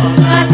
Armane.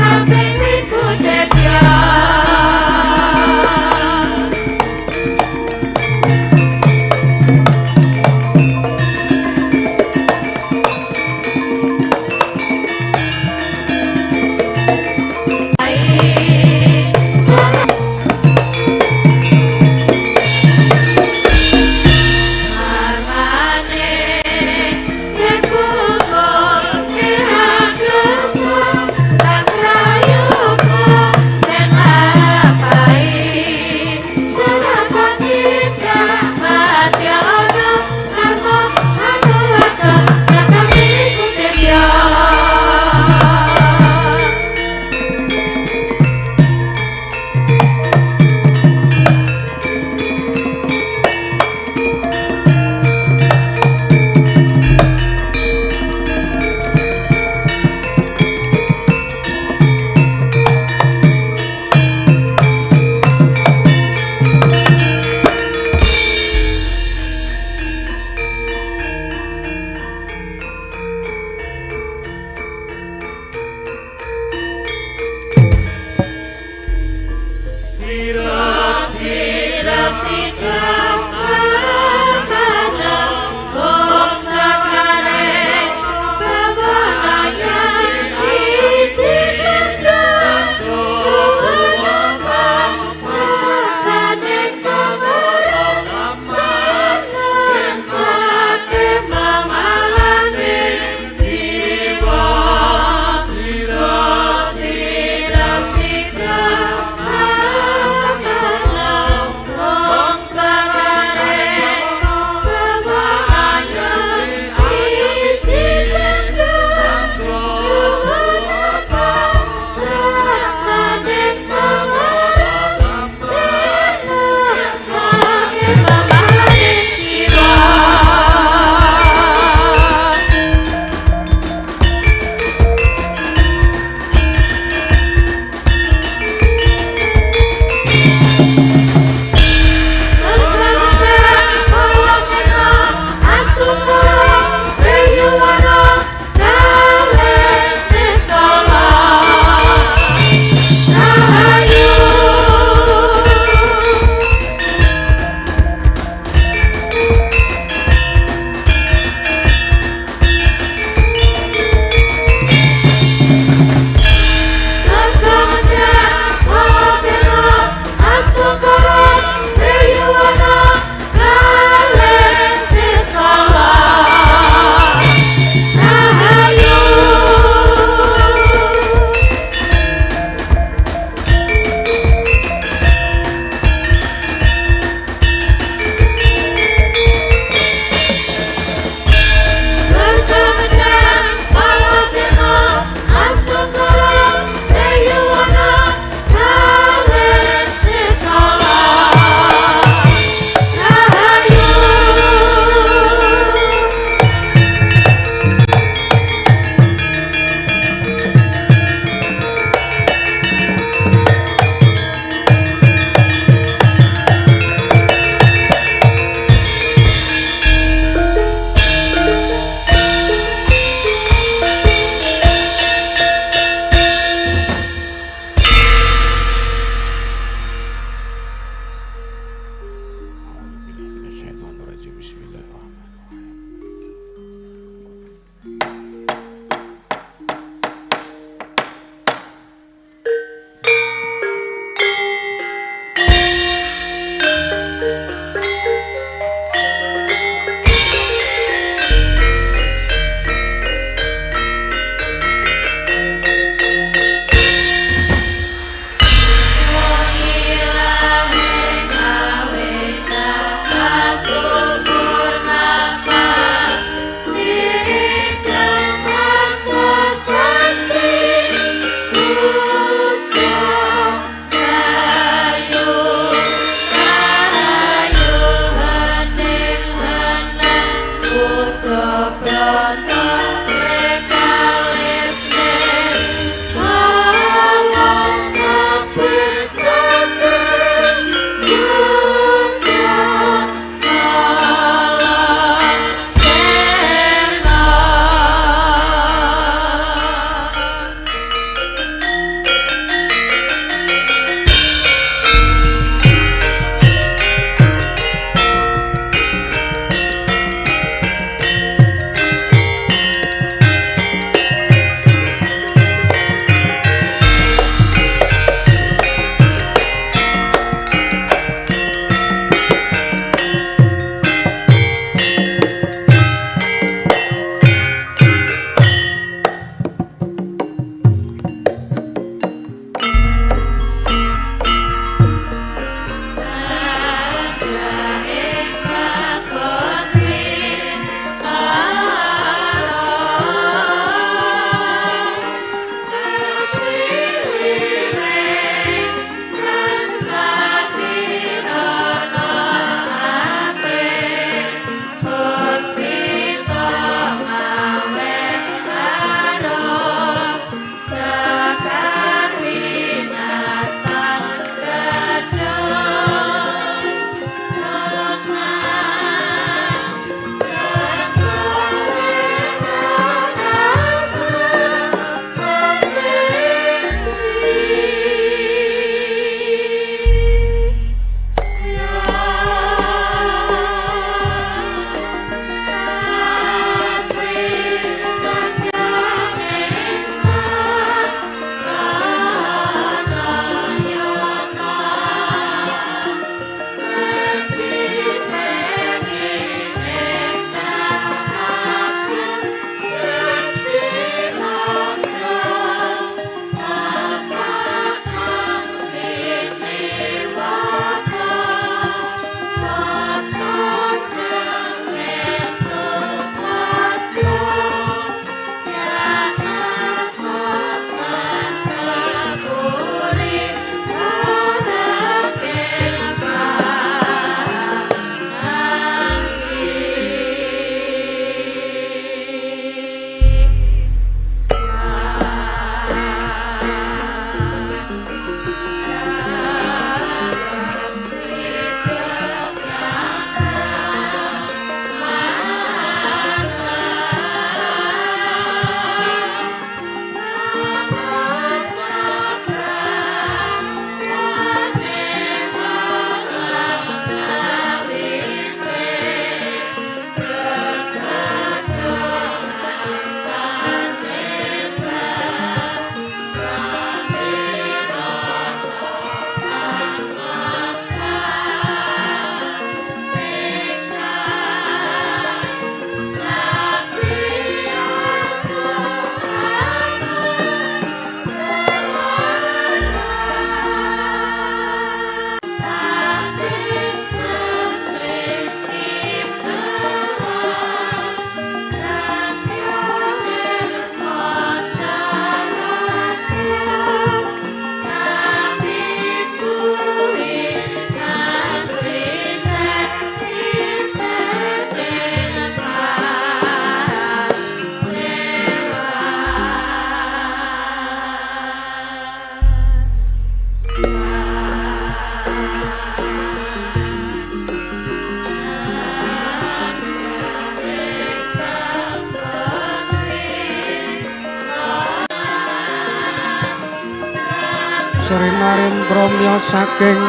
Sri Narendra miyos saking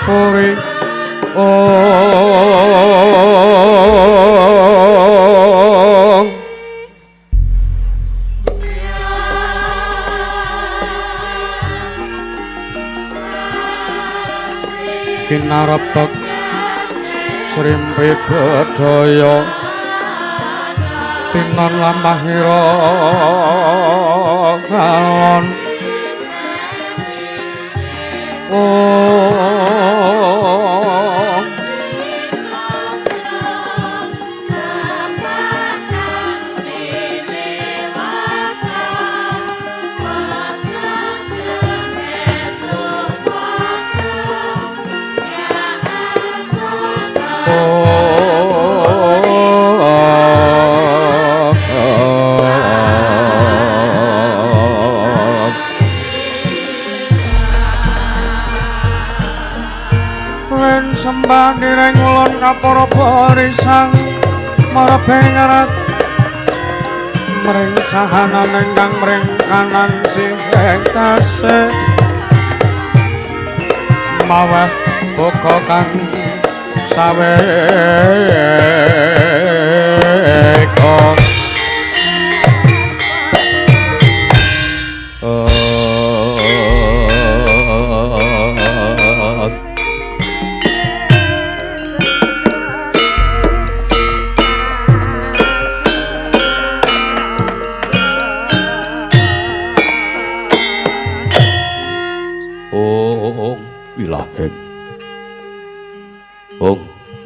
puri. Kinarebek srimpi bedhaya tinon lampahira galon. Sembah nireng ulun kapara barisang marabengarat mring sahanan ingkang mring kanan siheng tasih maweh buka kang saweka.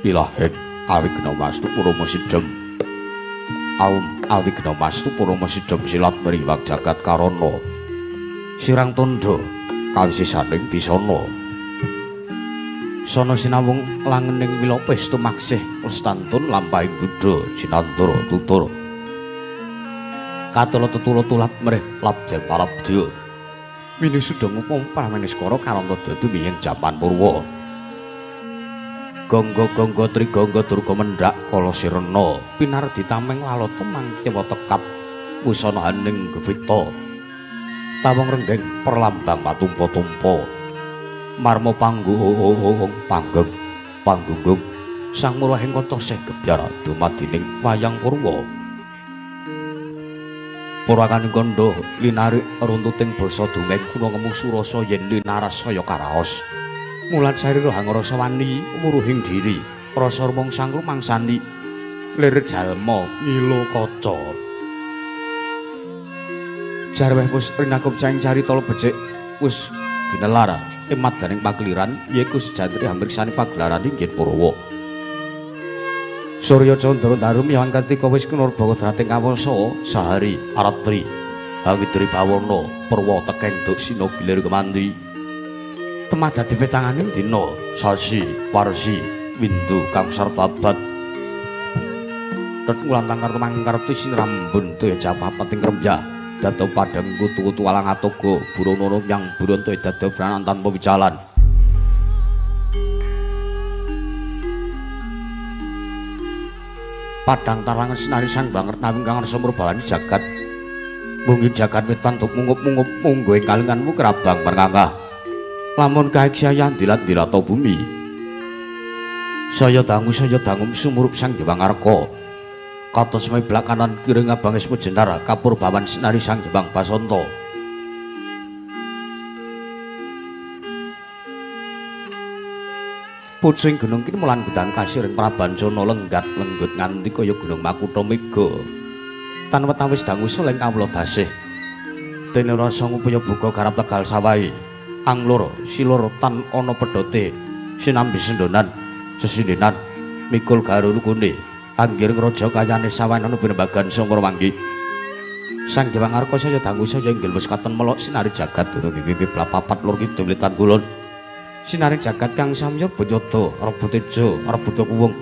Ilaheng awigna wastu purama sidhem aum awigna wastu purama sidhem silat mriwak jagat karana sirang tandha kawisisaning bisana sana sinawung langening wilopis tumaksih lestantun lampahing buddha jinandara tutur katala tetula tulat mrih labjeng parabdya winisudha ngupama prameniskara karanta dadi miyeng jaman purwa. Gangga-gangga trigangga durga mendhak kala sirena pinardi tameng lalata mangkyewa tekap wusana aning gevita tawang renggeng perlambang patumpa-tumpa marma panggung panggeng panggunggung sang murahing kota seh gebyar dumadining wayang purwa. Purwakaning kandha linarik runtuting basa dongeng kuna ngemu surasa yen linaras saya karaos. Mulat sarira hangrasa wani wuruhing diri rasa rumangsa ngrumangsani lir jalma ngila kaca. Jarweh wis rinakup caing carita becik wis ginelar emadaning pakeliran yaiku sejatri hamriksani pagelaran inggih Purwa. Surya Candra Daru miyang ketika wis kinurba kodrating kawasa sahari aratri hangidri bawana purwa tekeng duksina gilir kemandi. Temah dadi petanganing dina sasi warsi windu kang sarta abad tet ngulantang kartu mangkarti sinrambun toya japapat ing rembyah dado padhang kutu-kutu alang atoga burono yang buron toya dado branan tanpa wicalan. Padang tarangan sinari sang banget nawing kang arsa murbawani jagat mungkin jagat wetan tuk mungup-mungup munggo ing kalinganmu kerabang merngangah lamun kaeksaya dilat-dilata bumi saya dangu sumurup sang Dewang Arka kados meblak kanan kiring abangis jenar kapur bawan sinari sang Dewang Basanta. Pucing gunung kini mulan gedan kasiring Prabancana lenggat lenggut nganti kaya gunung Makutha Mega tan wetawis dangu soleng kawula dasih dene rasa ngupaya buka garap tegal sawahi anglur silur tan ana pedhote sinambi sendonan sesindenan mikul garulukune anggir ngraja kayane sawan ana binembagan sangkara manggi sang Dewang Arka saya dangu saya inggil wis katon melok sinari jagat durung iki kiblat papat lor kidul wetan kulon sinari jagat kang samya banyada rebut teja rebut kuwung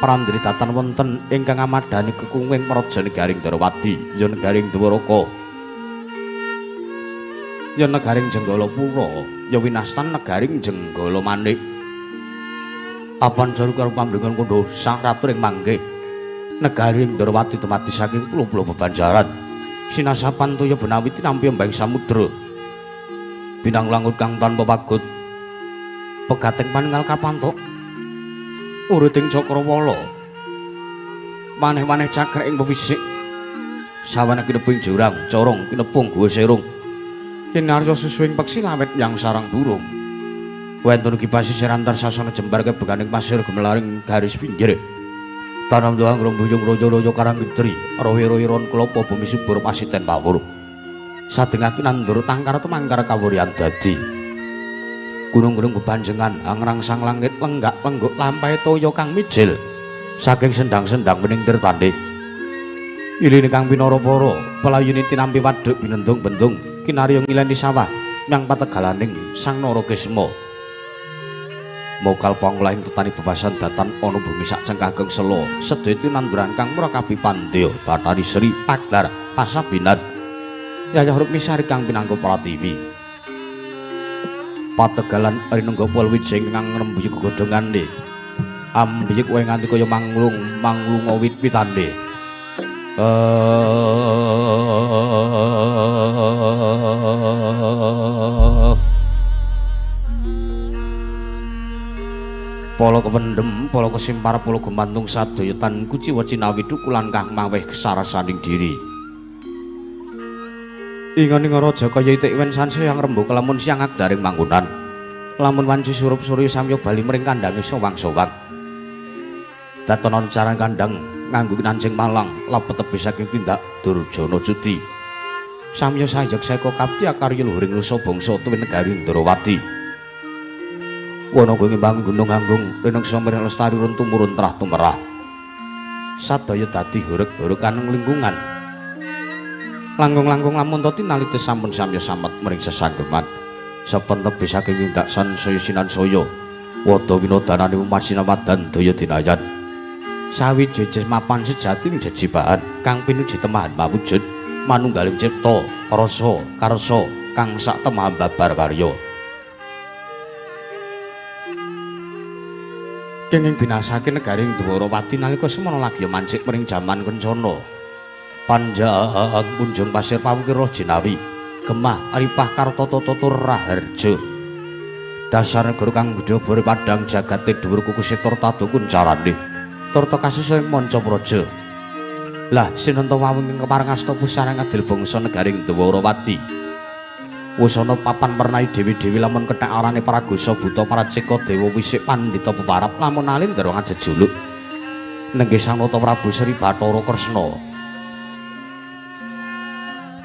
prandri tatan wonten ingkang amadhani kekunging praja negaring Darawati ya negaring Dwaraka ya negaring Jenggalapura ya winastan negaring Jenggala Manik. Apan jaru karo pambringan kandha sang ratu ing mangke negaring Darawati dumadi saking pulo-pulo bebanjaran sinasapan toya benawi tinampi embang samudra. Binang langut kang tanpa pagut. Pegating paningal kapantuk. Uriting cakrawala. Maneh-maneh cakrek ing pewisik. Sawana kinepung jurang, corong kinepung guwa serung. Kinarya susuing peksi lawet yang sarang burung. Wonten ugi pasisir antar sasana jembar kebeganing pasir gemelaring garis pinggir. Tanam doang rembuyung royo-royo karang kitri, rohi-rohi ron klopo bumi subur pasiten mawur. Sadengah nandur tangkar tumangkar kawuryan dadi. Gunung-gunung bebanjengan angrangsang langit lenggak-lengguk lampahe toya kang mijil saking sendang-sendang wening tirtane. Iline kang pinara-para pelayune tinampi waduk binendung-bendung kinarya ngileni sawah nyang pategalaning Sang Narakesma. Mokal panglahing tetani bebasan datan ana bumi sak cengkageng sela sedaya tinanduran kang murakabi pandya Bathari Sri Paglar Pasabinan Yayah Rukmisari kang pinangka pratiwi. Pategalan rinengga palwijing kang ngrembuyuk gegodhongane ambiyek wae nganti kaya manglung manglunga wit-witane. Pala kependhem, pala kesimpar, pala gumantung sadaya tan kuciwa cinawi dukulan kang maweh sarasaning diri. Ingon-ingon raja kaya itik wen sansaya ngrembug lamun siang agdaring manggonan. Lamun wanci surup surya samya bali mring kandange sowang-sowang. Datonon caran kandang nganggo nancing malang lepet tebih saking tindak Durjana Judi. Samya sayek seka kapti akarya luhuring nusa bangsa tuwin negari Ndrawati. Wana ngimbangi gunung anggung rineksa mireng lestari run tumurun trah tumerah. Sadaya dadi hureg-huregan lingkungan. Langkung-langkung lamun to tinalite sampun samya samet mring sesanggeman. Saben tebih saking tindak sansaya sinansaya. Wada winodanane umasinawadan daya dinayan. Sawiji mapan sejati jejibahan kang pinuji temahan mawujud manunggaling cipta rasa karsa kang sak temahan babar karya. Kenging binasake negaring Dwarawati nalika semana lagi mancik mring jaman kencana. Panjang kunjung pasir pawukir jinawi, gemah ripah kartata tutur raharja. Dasar negara kang gedhe padhang jagate dhuwur kukus tur tadu kuncarane. Turta kasus ing manca praja. Lah sinenta wawing ing kepareng asta pusarang adil bangsa negaring Dwarawati. Wusana papan pernai dewi-dewi lamun kethek arane Pragosa buta Praceka dewa wisik pandhita peparap lamun alindra ngajejuluk. Nenggih Sang Nata Prabu Sri Bathara Kresna.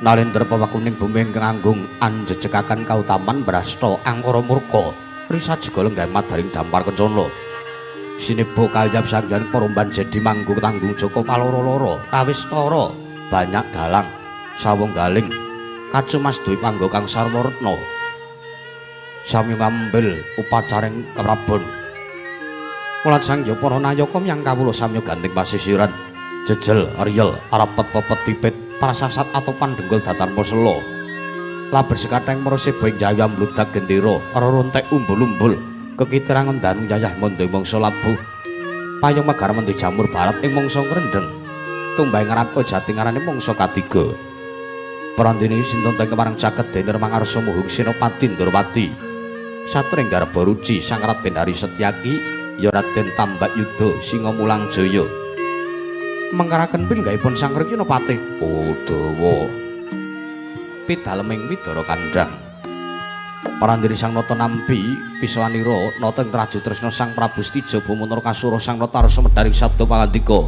Nalendra pewakuning bumi ingkang anggung anjejekaken kautaman brasta angkara murka risajega lenggah madaring dampar kencana. Sinebo kayap sangjan paromban jadi manggung tanggung joko paloro-loro kawistara banyak dalang sawung galing kacumas dwi panggo kang sarwa retna samya ngambil upacaring keprabon mulat sangya para nayaka yang kawula samya ganting pasisiran jejel riyel arapet pepet pipit prasasat atopan dengkul datan posela laber sekatheng maraseba ing jaya mbludak gendera rerontek umbul-umbul kekitrangan danu yayah mondo mangsa labuh payung megar mendhi jamur barat ing mangsa ngrendeng tumbang ngrapka jati ngarane mangsa katiga. Prandene sinten teng kemarang caket dene mangarsa muhung Senopati Ndrawati satring garba ruci Sang Raden Hari Setyaki ya Raden Tambak Yuda Singa Mulang Jaya mengkaraken pinggahipun Sang Rekyana Patih Udawa pidaleming Widara Kandhang. Prandene Sang Nata nampi pisawanira nata ing Traju Tresna Sang Prabu Stija Bumantara Kasura Sang Nata arsa medharing sabda pangandika.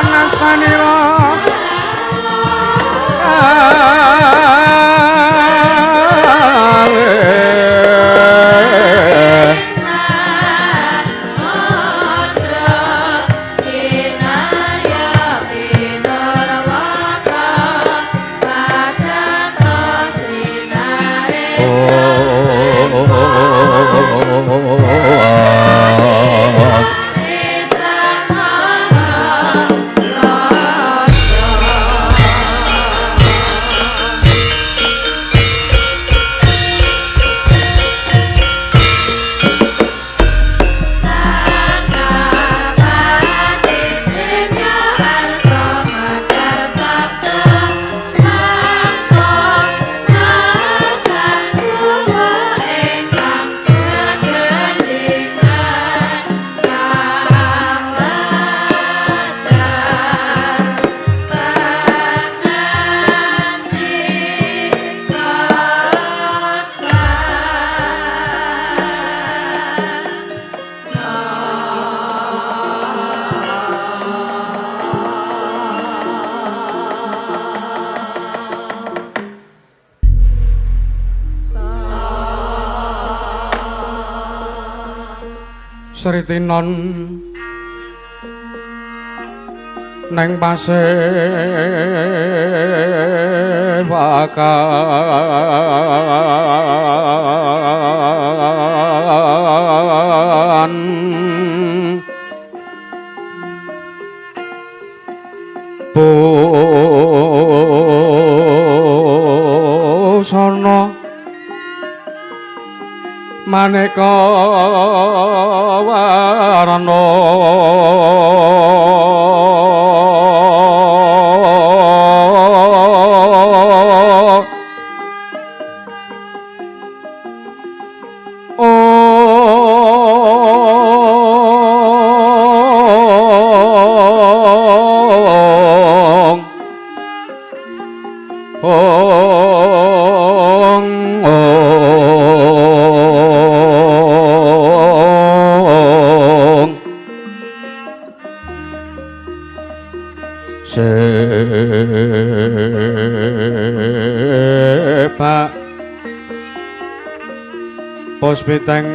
Nastanira Sritinon neng pasewakan busana maneka warna Sepak pos piteng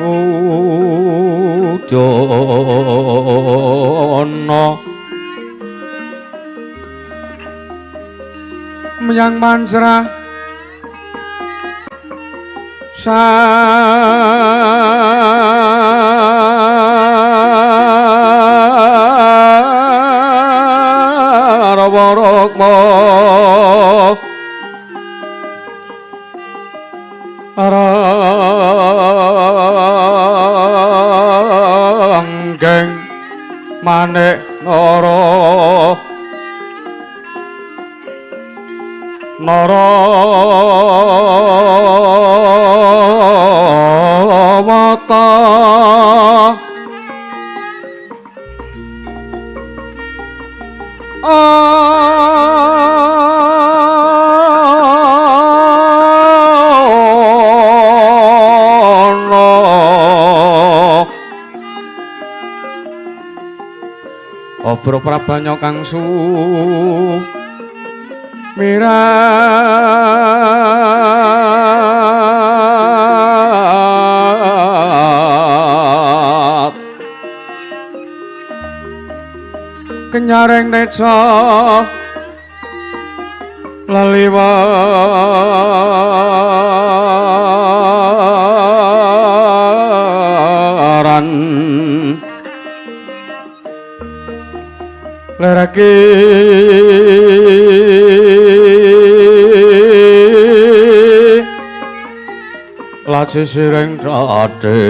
udana menyang mancerah sarwa rukma ranggeng manik nara nara wata Obro prabanya kang sumirat kenyaring teja leliwaran leraki laci sireng dadi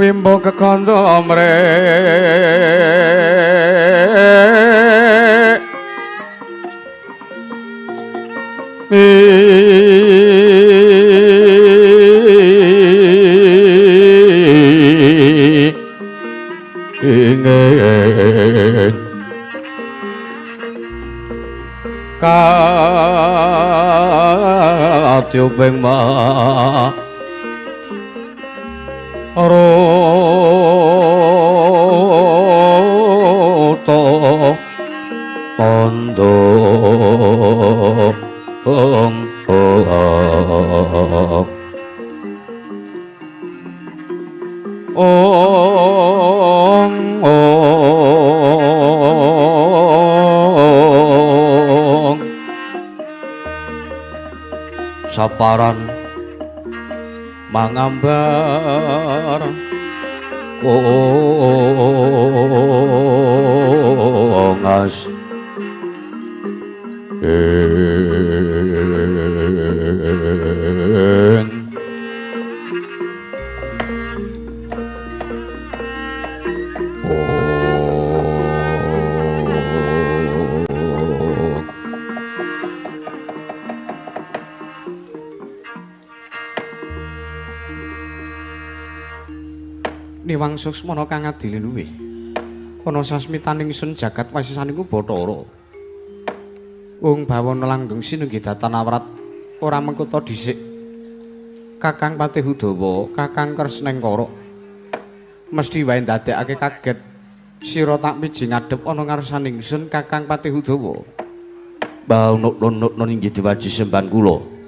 wimbo kekandha mrek ingin katyuping ma Rata Pandong ong ong saparan mangambar kongas ing Niwang Suksmana kang adili luwih. Ana sasmitaning sun jagat wasisaniku Bathara. Wong bawana langgeng sinunggih datan awrat ora mengkota dhisik. Kakang Patih Udawa, Kakang Kresnengkara. Mesthi wae ndadekake kaget sira tak miji ngadhep ana ngarsaning sun Kakang Patih Udawa. Mbah nuk-nuk inggih diwaji sembahan kula.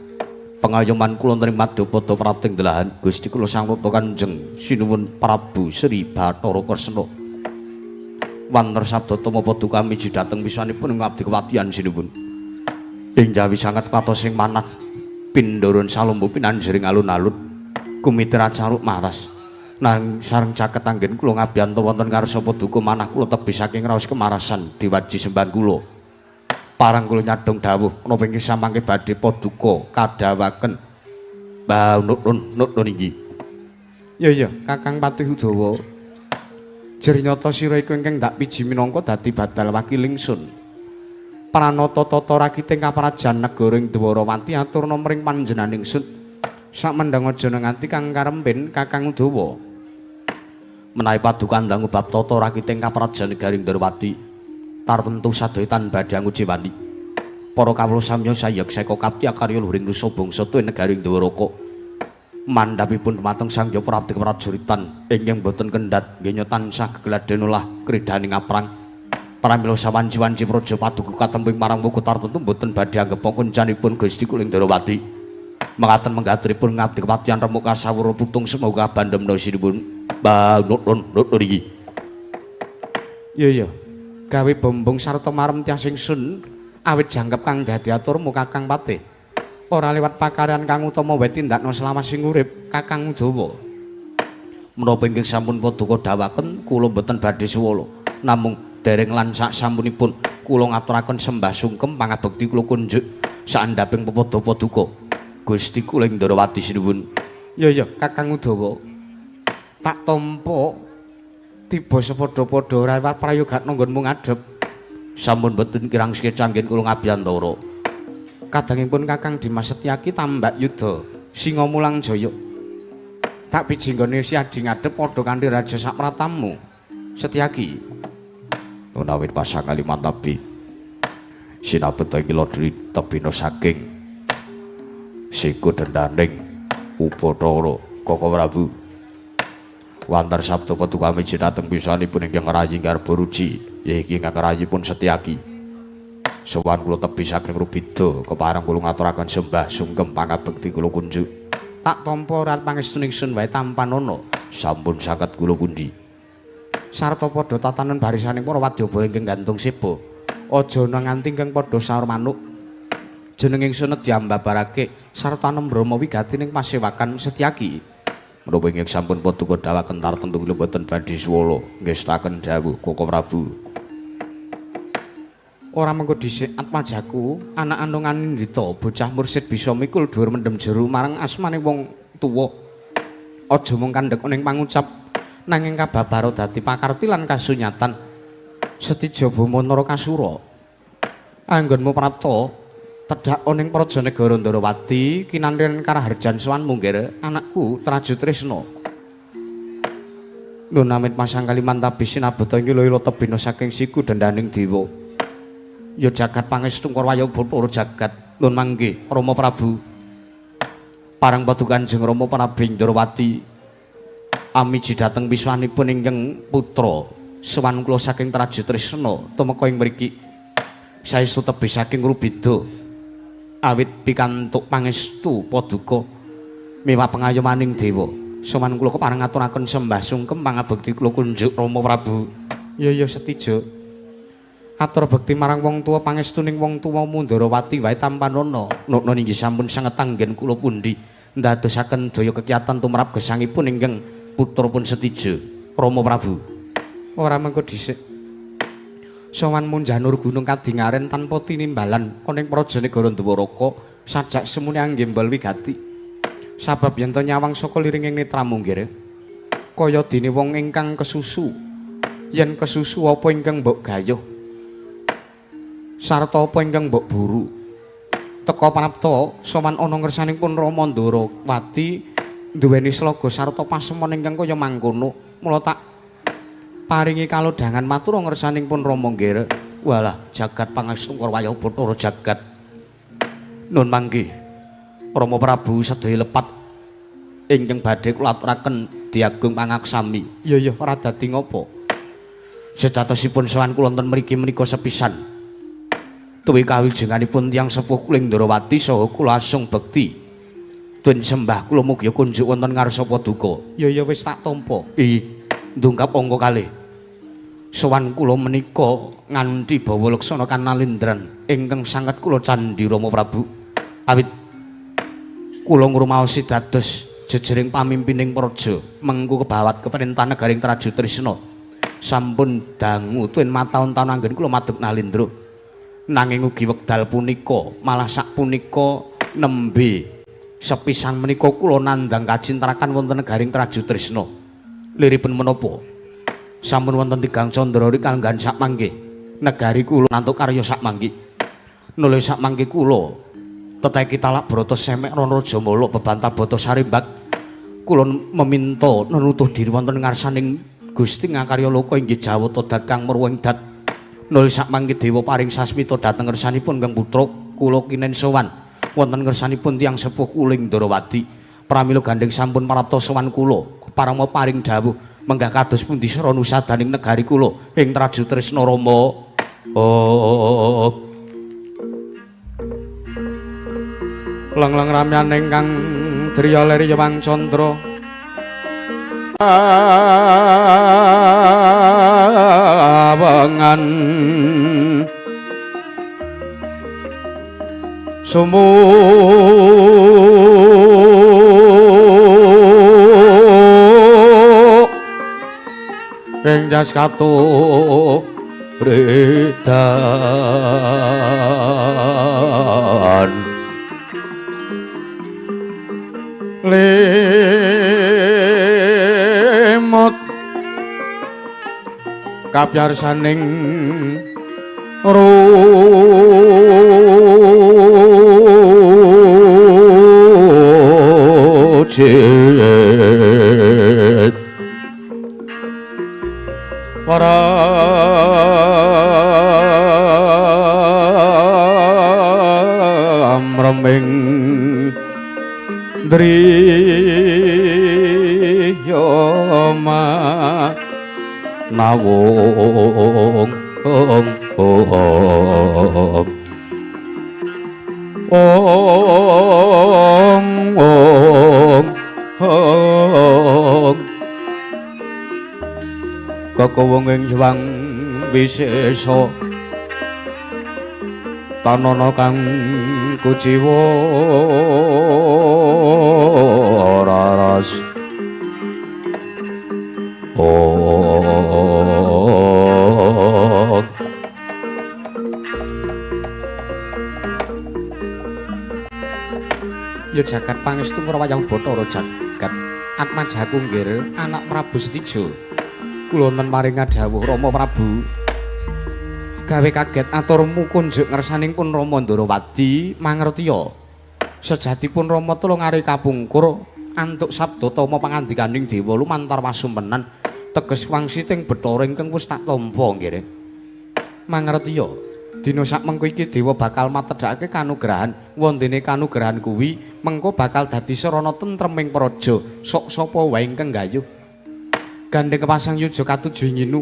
Pengayoman kula wonten ing Madyapada prapting delahan Gusti kula Sang Rata Kanjeng Sinuwun Prabu Sri Bathara Kresna. Wanter sabda tama paduka miji dhateng wisanipun ing abdi kewatian sinuwun. Ing jawi sanget katos sing manah pindharan salombo pinanjering alun-alun kumitra caruk maras. Nang sareng caket anggen kula ngabiyanta wonten ngarsa paduka manah kula tebih saking raos kemarasan diwaji sembahan kula. Parang kula nyadong dawuh napa inggih samangke badhe paduka kadhawaken. Mbah nuk inggih. Ya ya Kakang Patih Udawa. Jer nyata sira iku ingkang ndak piji minangka dadi badal wakil ingsun. Pranata tata rakiting kaprajan negara ing Dwarawati aturna mring panjenengan ingsun. Samendhang aja nganti kang karempen Kakang Udawa. Menawi paduka ndang bab tata rakiting kaprajan negara ing Dwarawati tartemtu sadaya tan badhe nguciwani. Para kawula samya sayek seka kapti akarya luhuring nusa bangsa tuwin negari ing Dwaraka. Mandhapipun dumateng Sang Hyang Prabdi Prajuritan ingkang boten kendhat nggenya tansah gegladen olah kridhaning aprang. Pramila sawanci-wanci praja paduka katemping marang wuku tartemtu boten badhe anggep koncanipun Gusti kula ing Dwarawati. Mengaten menggatripun ngabdi kepatihan remuk kasawura putung semoga bandemna sinuwun. Mbah nuk iki. Ya ya. Gawe bombong sarta marem tias ingsun awit jangkep kang dadi aturmu Kakang Patih. Ora liwat pakaryan kang utama wae tindakno selawas sing urip Kakang Udawa. Menapa ingkang sampun paduka dawaken kula mboten badhe suwala. Namung dereng lan sak sampunipun kula ngaturaken sembah sungkem pangabekti kula kunjuk saandhaping pepadha paduka Gusti kula ing Ndrawati sinuwun. Ya ya Kakang Udawa. Tak tampa tiba sepadha-padha ora liwat prayogatna nggonmu ngadhep. Sampun boten kirang sekecanggen kula ngabiyantara. Kadangipun Kakang Dimas Setyaki tambak yuda Singa Mulang Jaya. Tak piji nggone si adi ngadhep padha kanthi raja sapratamu Setyaki. Menawi pasang kalimantabi sinabeta iki lodri tebina saking siku dendaning Ubathara Kaka Prabu. Wantar sabda paduka miji dhateng pisanipun ingkang ngrayi garba ruci yaiku ingkang ngrayipun Setyaki. Sowan kula tebih saking Rubida kepareng kula ngaturaken sembah sungkem pangabekti kula kunjuk. Tak tampa ora pangestu ingsun wae tampanana. Sampun saged kula pundi. Sarta padha tatanan barisaning para wadyabala ingkang gantung seba. Aja nganti ingkang padha saur manuk. Jeneng ingsun diambabarake sarta nembrama wigati ning pasewakan Setyaki. Menapa ingkang sampun paduka dawaken tartemtu kula boten badhe suwala ngestaken dawuh Kaka Prabu. Ora mengko dhisik atmajaku anak andung anindita bocah mursid bisa mikul dhuwur mendem jero marang asmane wong tuwa. Aja mung kandhek ning pangucap nanging kababara dadi pakarti lan kasunyatan. Setija boma Narakasura. Anggonmu prapta tedhak ning praja negara Ndrawati kinanten karaharjan sowanmu nggih anakku Traju Tresna. Nun amit masang kalimantabi sinabeta ing ila tebina saking siku dendaning dewa. Ya jagat pangestu Waya Bathara jagat nun mangke Rama Prabu. Parang paduka Kanjeng Rama Prabu Ndrawati. Amiji dhateng wiswanipun ingkang putra sowan kula saking Traju Trisna tumeka ing mriki. Saestu tebih saking Rubida awit pikantuk pangestu paduka miwah pengayomaning dewa. Sowan kula kepareng ngaturaken sembah sungkem pangabekti kula kunjuk Rama Prabu. Ya ya Setijo. Atur bekti marang wong tuwa pangestuning wong tuwamu Ndarawati wae tampanana. Nukna inggih sampun sanget anggen kula pundi ndadosaken daya kekiyatan tumrap gesangipun ingkang putra pun Setijo Rama Prabu. Ora mengko dhisik. Sowan munjanur gunung kadingaren tanpa tinimbalan ana ing praja negara Dwaraka sajak semune anggembol wigati. Sabab yen to nyawang saka liringing netramu nggih. Kaya dene wong ingkang kesusu. Yen kesusu apa ingkang mbok gayuh? Sarta apa ingkang mbok buru? Teka prapta sowan ana ngersaning pun Rama Ndarawati duweni slaga sarta pasemon ingkang kaya mangkono. Mula tak paringi kalodhangan matur ngersaning pun Rama nggih. Walah jagat pangestu wayah Bathara jagat. Nun mangke Rama Prabu sedaya lepat ingkang badhe kula aturaken diagung pangaksami. Ya ya ora dadi ngopo. Sejatosipun sowan kula wonten mriki menika sepisan. Tuwi kawijenganipun tiyang sepuh kula ing Ndarawati saha kula asung bekti. Tun sembah kula mugi kunjuk wonten ngarsa paduka. Ya ya wis tak tampa. Ih, ndungkap angka kalih. Sowan kula menika nganti bawa laksana kanalindran ingkang sanget kula candhi Rama Prabu. Awit kula ngrumaosi dados jejering pamimpining praja mengku kebawat keperintah negaring Traju Trisna. Sampun dangu tuwin mataun-taun anggen kula madhep nalindra. Nanging ugi wekdal punika malah sak punika nembe sepisan menika kula nandhang kacintrakan wonten negaring Traju Trisna. Liripun menapa? Sampun wonten tigang candra kalenggahan sak mangke negari kula nantuk karya sak mangke. Nuli sak mangke kula teteki talak brata semek Rana Jamala bebantah bata sarimbak. Kula meminta nenutuh diri wonten ngarsaning Gusti ngakarya loka inggih Jawata dat kang merwa ing dat. Nuli sak mangke dewa paring sasmita dhateng ngersanipun Kang putra kula kinen sowan wonten ngersanipun tiyang sepuh kula ing Ndarawati. Pramila gandheng sampun prapta sowan kula parama paring dawuh menggah kados pundi srana usadaning negari kula ing Traju Trisna Rama. Oh. Leng-leng ramyan ingkang driya lir Yewang Candra. Awengan sumu ing jas katuh redan lemot kapyarsaning rujit para amreming driyama nawung ong ong ong ong ong kekowong ing Hyang Wisesa tanana kang kuciwa raras. Oh. Ya jagat pangestu ngrawayah Bathara jagat Atmajaku nggir anak Prabu Setijo. Kula wonten paring dawuh Rama Prabu. Gawe kaget aturmu kunjuk ngersaning pun Rama Ndarawati mangertiya. Sejatipun Rama tulung ari kapungkur antuk sabda tama pangandikaning dewa lumantar pasumpenan teges wangsiting Bathara ingkang wis tak tampa nggih. Mangertiya. Dina sak mengko iki dewa bakal matedhakake kanugrahan. Wondene kanugrahan kuwi mengko bakal dadi sarana tentreming praja. Sok sapa wae ingkang gayuh. Gandeng kepasang yuja katuju inginu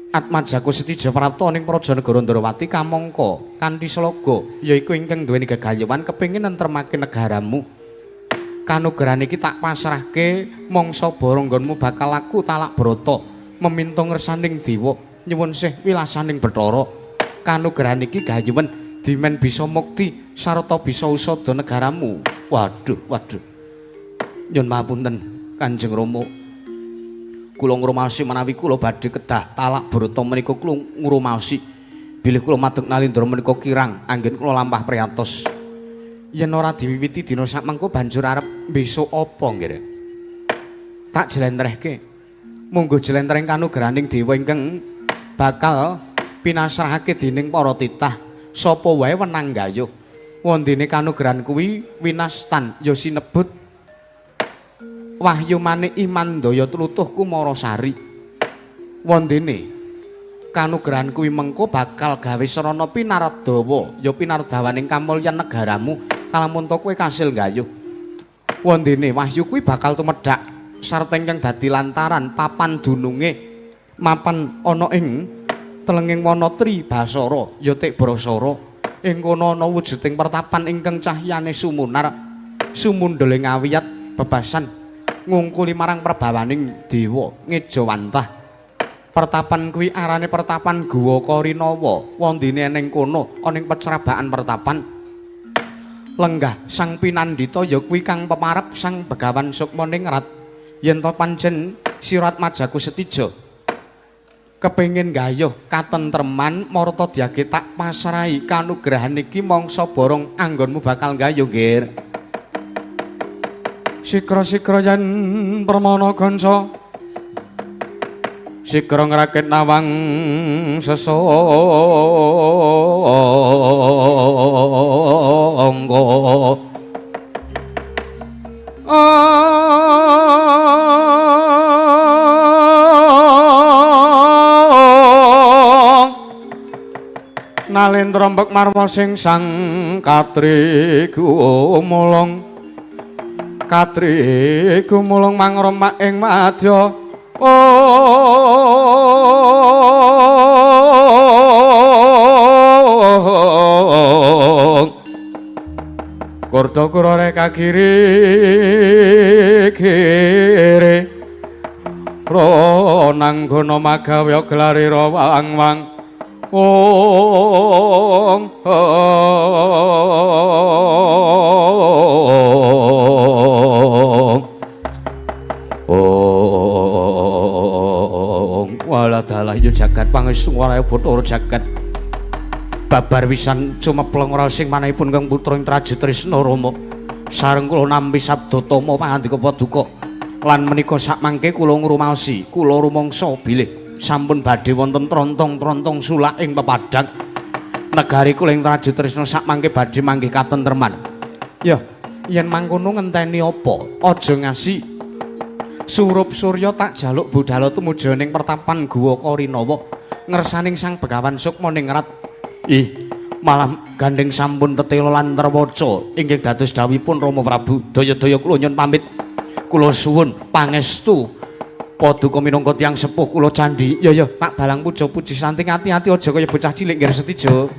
Atmajaku Setija prapta ning Praja Negara Ndrawati kamangka kanthi slaga yaiku ingkang duweni gegayuhan kepengin nentremake negaramu. Kanugrahan iki tak pasrahke mangsa baranggonmu bakal laku talak brata meminta ngersaning dewa nyuwun sih wilasaning Bathara. Kanugrahan iki gayuwen dimen bisa mukti sarta bisa usada negaramu. Waduh, waduh. Nyun mapunten Kanjeng Rama. Kula ngrumaosi menawi kula badhe kedah talak brata menika kula ngrumaosi bilih kula madeg nalindra menika kirang anggen kula lampah priyatos. Yen ora diwiwiti dina sakmangko banjur arep besok apa nggih? Tak jlentrehke. Monggo jlentreh kanugrahaning dewa ingkang bakal pinasrahake dening para titah sapa wae wenang gayuh. Wondene kanugrahan kuwi winastan ya sinebut Wahyu Manik Imandaya tlutuh Kumarasari. Wondene kanugrahan kuwi mengko bakal gawe sarana pinardawa ya pinardawaning kamulyan negaramu kalamun ta kowe kasil gayuh. Wondene wahyu kuwi bakal tumedhak sarta ingkang dadi lantaran papan dununge mapan ana ing telenging wana Tri Basara ya Tik Brasara. Ing kono ana wujuding pertapan ingkang cahyane sumunar sumundhul ing awiyat bebasan ngungkuli marang perbawaning dewa ngejawantah. Pertapan kuwi arane pertapan Guwa Karinawa. Wondene ning kono ana ing pecrabaan pertapan lenggah sang pinandhita ya kuwi kang pemarep Sang Begawan Sukma Ningrat. Yen to pancen sira Atmajaku Setija kepengin gayuh katentreman marta dyage tak pasrahi kanugrahan iki mangsa borong anggonmu bakal gayuh nggih. Sikra-sikra yen permana kanca sikra ngrakit nawang sesangga. Nalendra mbek marma sing sang katri gumulung katri gumulung mangromak ing madya. Kurta kurore kagiri kiri ronanggana magawe gelare wang-wang. Ong ong wala dalah yo jagat pangestu waraya Bathara jagat babar wisan cumepleng ora sing manahipun kang putra ing Traju Trisna Rama sareng kula nampi sabda tama pangandika paduka lan menika sakmangke kula ngrumaosi kula rumangsa bilih sampun badhe wonten trontong-trontong sulak ing pepadang negari kula ing Traju Trisna sakmangke badhe manggih katentreman. Ya, yen mangkono ngenteni apa? Aja ngasi surup surya tak jaluk budhala tumuju ning pertapan Guwa Karinawa ngersaning Sang Begawan Sukma Ningrat. Ih, malah gandeng sampun tetela lan terwaca inggih dados dawuhipun Rama Prabu. Daya-daya kula nyuwun pamit. Kula suwun pangestu paduka minangka tiyang sepuh kula candhi. Ya ya, tak balang puja puji santing ati-ati aja kaya bocah cilik nggih Setijo.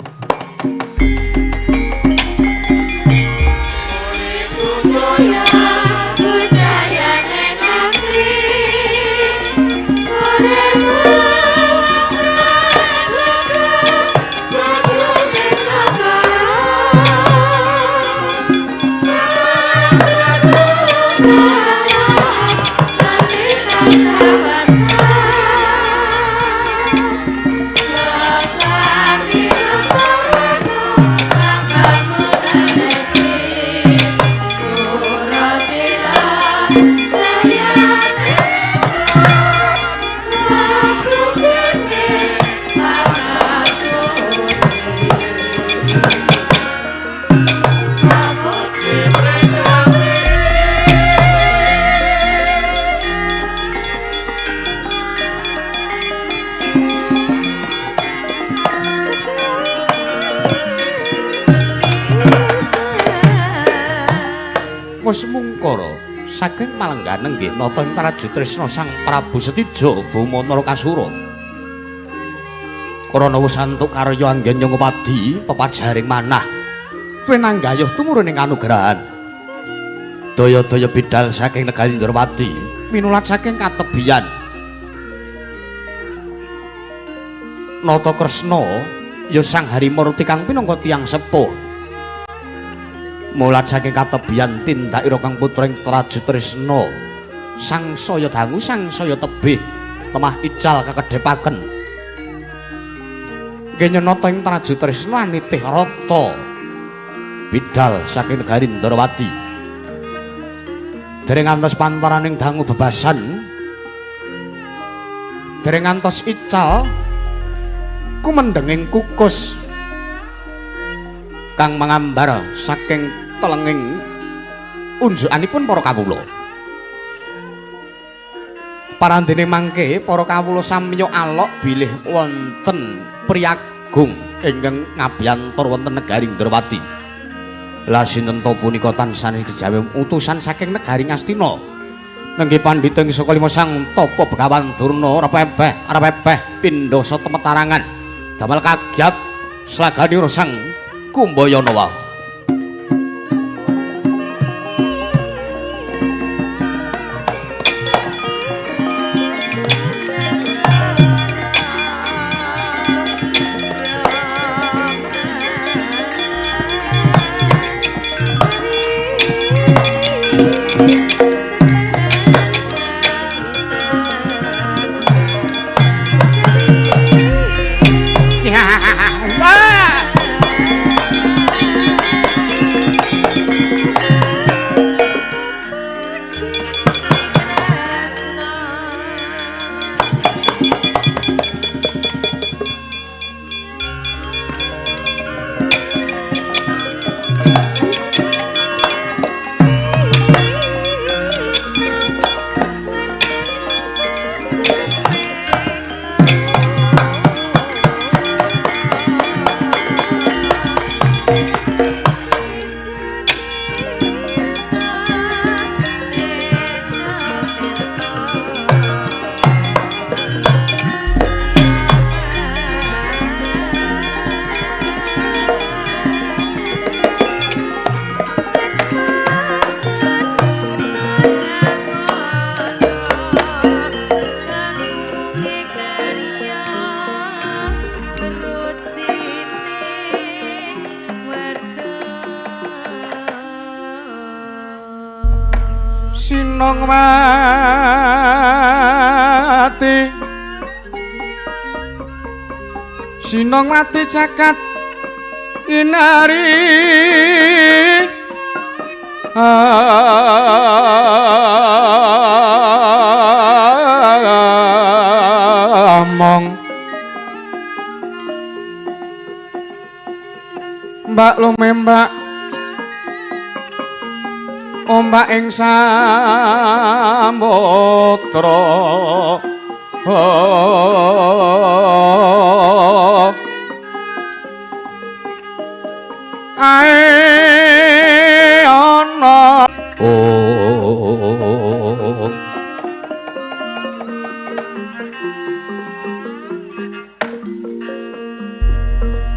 Wis mungkara Saking malenggan nenggih nata ing Traju Tresna Sang Prabu Setija Boma Narakasura. Krana wis antuk karya anggen nyongopadi pepajaring manah. Pinanggayuh tumurun ing kanugrahan. Daya-daya bidal saking negari Ndrawati pinulat saking katebian. Nata Kresna ya Sang Harimurti kang pinangka tiyang sepuh. Mulat saking katebian tindakira kang putra ing Traju Tresna sang saya dangu sang saya tebih temah ical kakedhepaken. Nggih nata ing Traju Tresna anitih rata bidal saking negari Ndrawati. Dereng ngantos pantaraning dangu bebasan, dereng ngantos ical kumendenging kukus kang mangambar saking telenging unjukanipun para kawula. Parandene mangke para kawula samya alok bilih wonten priyagung ingkang ngabyantor wonten negari Ndrawati. Lah sinten ta punika tansah kejawi utusan saking negari Ngastina. Nenggih pandhita ing saka lima sang tapa Begawan Durna ora pepeh pindha sata metarangan damel kagyat slaganira Sang Kumbayana wae. Sinong mati jagat inari among mbak lumembak ombak ing samudra. Ae ana oh.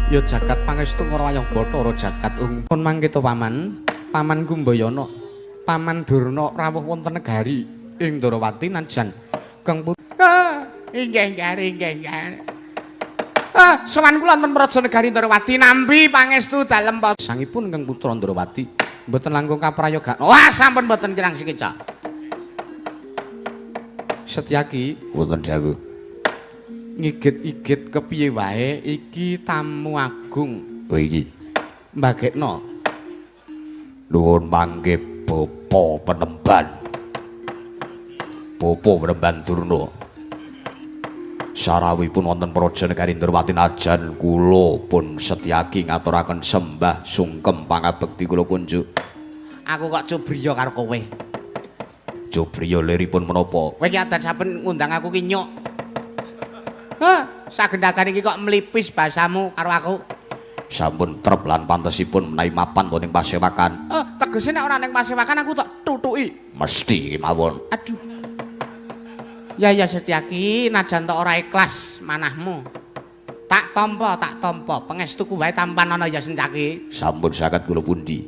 Ya jagat pangestu ngrawayah Bathara jagat ung pun mangkita paman, paman Kumbayana, paman Durna rawuh wonten negari ing Ndrawati najan kang putra inggih inggih. Ah, sowan kula wonten praja negari Ndrawati nampi pangestu dalem sangipun ingkang putra Ndrawati mboten langkung kaprayoga. Wah, sampun mboten kirang sikeca. Setyaki wonten dawuh. Ngigit-igit kepiye wae iki tamu agung. Oh iki mbagekno. Nuwun mangke bapa penemban. Bapa penemban Durna. Sarawuhipun wonten praja negari Ndrawati najan kula pun Setyaki ngaturaken sembah sungkem pangabekti kula kunjuk. Aku kok cubriya karo kowe. Cubriya liripun menapa? Kowe iki adan saben ngundang aku ki nyuk. Hah, sagendagan iki kok mlipis bahasamu karo aku. Sampun trep lan pantesipun menawi mapan wonten ing pasewakan. Tegese nek ora ning pasewakan aku tak tutuki. Mesti kemawon. Aduh. Ya ya Setyaki, najan tok ora ikhlas manahmu. Tak tampa, tak tampa. Pangestuku wae tampan ana ya Sencaki. Sampun saged kula pundi.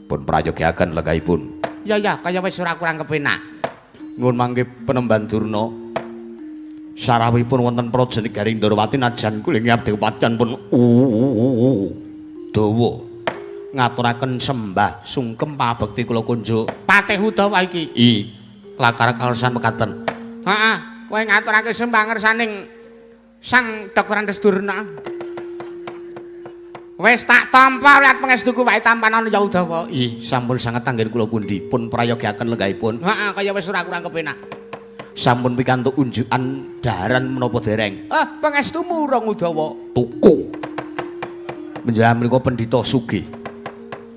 Pun prayogiaken lenggahipun. Ya ya, kaya wis ora kurang kepenak. Nuwun mangke penemban Durna. Sarawuhipun wonten Praja Negari Ndorowati najan kula ngabdi kepatihan pun dawa ngaturaken sembah sungkem pabekti kula kunjuk. Patih Udawa iki. I lakar kalsan mekaten. Heeh, kowe ngaturake sembah ngersaning Sang Dr. Andes Durna. Wis tak tampa lihat pangestuku wae tampan ana ya Udawa. Ih, sampun sanget anggen kula pundi pun prayogiaken lenggahipun. Heeh, kaya wis ora kurang kepenak. Sampun pikantuk unjukan daharan menapa dereng? Ah, pangestumu urung Udawa. Tuku. Menjelang menika pendhita sugih.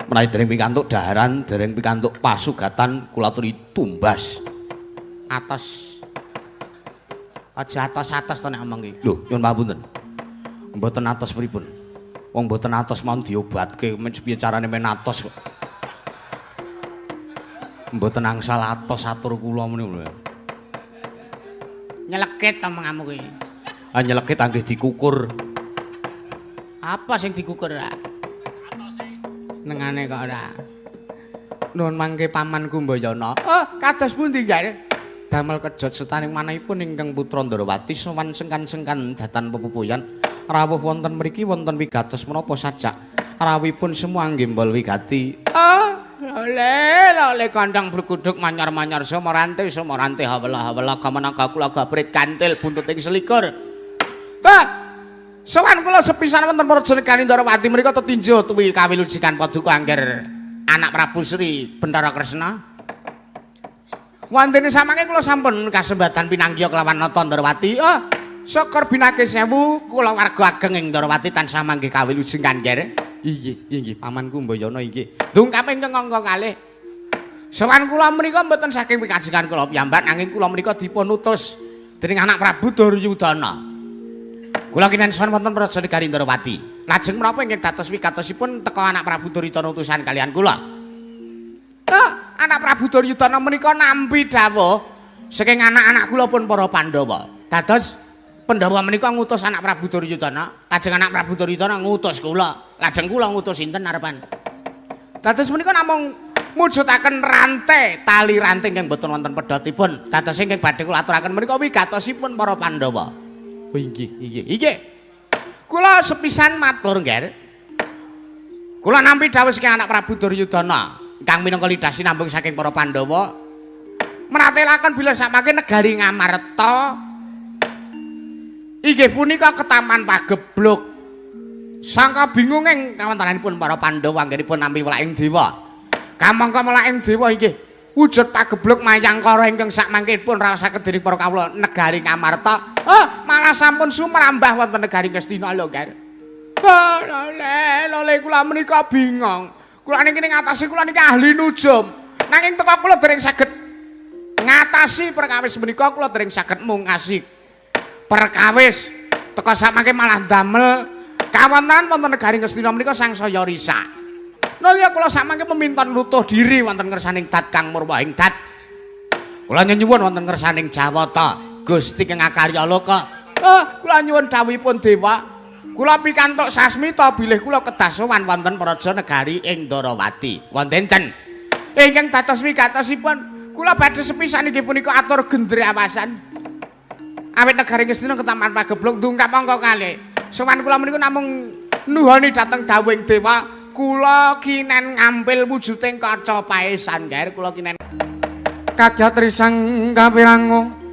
Menawi dereng pikantuk daharan, dereng pikantuk pasugatan kula aturi tumbas. Atos. Aja atos-atos to nek omong iki. Lho, nyuwun pamunten. Mboten atos pripun? Wong mboten atos mawon diobatke, men piye carane men atos kok. Mboten angsal atos atur kula meni lho. Nyelekit omonganmu kuwi. Ah nyelekit anggih dikukur. Apa sing dikukur ora? Nengane kok ora. Nuwun mangke pamanku Mbayana. Oh, kados pundi nggih? Damel kejot setaning manahipun ingkang putra Ndrawati sowan sengkan-sengkan datan pepupuyan. Rawuh wonten mriki wonten wigatos menapa sajak. Rawuhipun semua nggembol wigati. Ah, lole lole kandang berkuduk manyar-manyar somorante somorante hawela-hawela kamenangka kula gabrit kantil buntuting selikur. Ah, sowan kula sepisan wonten Praja Negari Ndrawati mriku tetinju tuwi kawilujengan paduka angger anak Prabu Sri Bentara Kresna. Wantene samangke kula sampun kasembatan pinanggiya kelawan Nata Ndrawati. Ah, syukur binake sewu kula warga ageng ing Ndrawati tansah manggih kawilujengan nger. Inggih, inggih pamanku Mbayana inggih. Dungkap ingkang angka kalih. Sowan kula menika mboten saking pikajengan kula piyambak nanging kula menika dipun utus dening anak Prabu Duryudana. Kula kinen sowan wonten Praja Negari Ndrawati. Lajeng menapa ingkang dados wigatosipun teka anak Prabu Duryudana utusan kalian kula. Ah, anak Prabu Duryudana menika nampi dawuh saking anak-anak kula pun para Pandhawa. Dados Pandhawa menika ngutus anak Prabu Duryudana, lajeng anak Prabu Duryudana ngutus kula, lajeng kula ngutus sinten arepan. Dados menika namung mujudaken rantai, tali rantai ingkang boten wonten pedhotipun. Dados ingkang badhe kula aturaken menika wigatosipun para Pandhawa. Oh inggih, inggih. Inggih. Kula sepisan matur, Ngger. Kula nampi dawuh saking anak Prabu Duryudana ingkang minangka lidah sinambung saking para Pandhawa. Meratelaken bila samangke negari Ngamarta inggih punika ketaman pagebluk. Sangka bingung ing kawontenanipun para Pandhawa anggenipun nampi welaking dewa. Kamangka welaking dewa inggih wujud pagebluk mayangkara ingkang sakmangkipun raosaken dening para kawula negari Ngamarta. Ah, malah sampun sumrambah wonten negari Ngastina lho, Nger. Ah, lole, lole kula menika bingung. Kula niki ning ngatasi kula niki ahli nujum. Nanging teka kula dereng saged ngatasi perkawis menika, kula dereng saged mungkasi perkawis. Teka samangke malah damel kawontenan wonten negari Ngastina menika sangsaya risak. Nalika kula samangke meminton lutuh diri wonten ngersaning Dat Kang Murwa ing Dat. Kula nyuwun wonten ngersaning Jawata Gusti kang akarya loka. Ah, kula nyuwun dawuhipun dewa. Kula pikantuk sasmita bilih kula kedah sowan wonten praja negari ing Ndrawati. Wonten enten ingkang dados wigatosipun kula badhe sepisan inggih punika atur gendre awasan. Awit negari Ngastina ketaman pagebluk ndungkap angka kalih. Sowan kula menika namung nuhoni dhateng dawuhing dewa. Kula kinen ngampil wujuding kaca paesan, Nger. Kula kinen kadyat risang kapirangu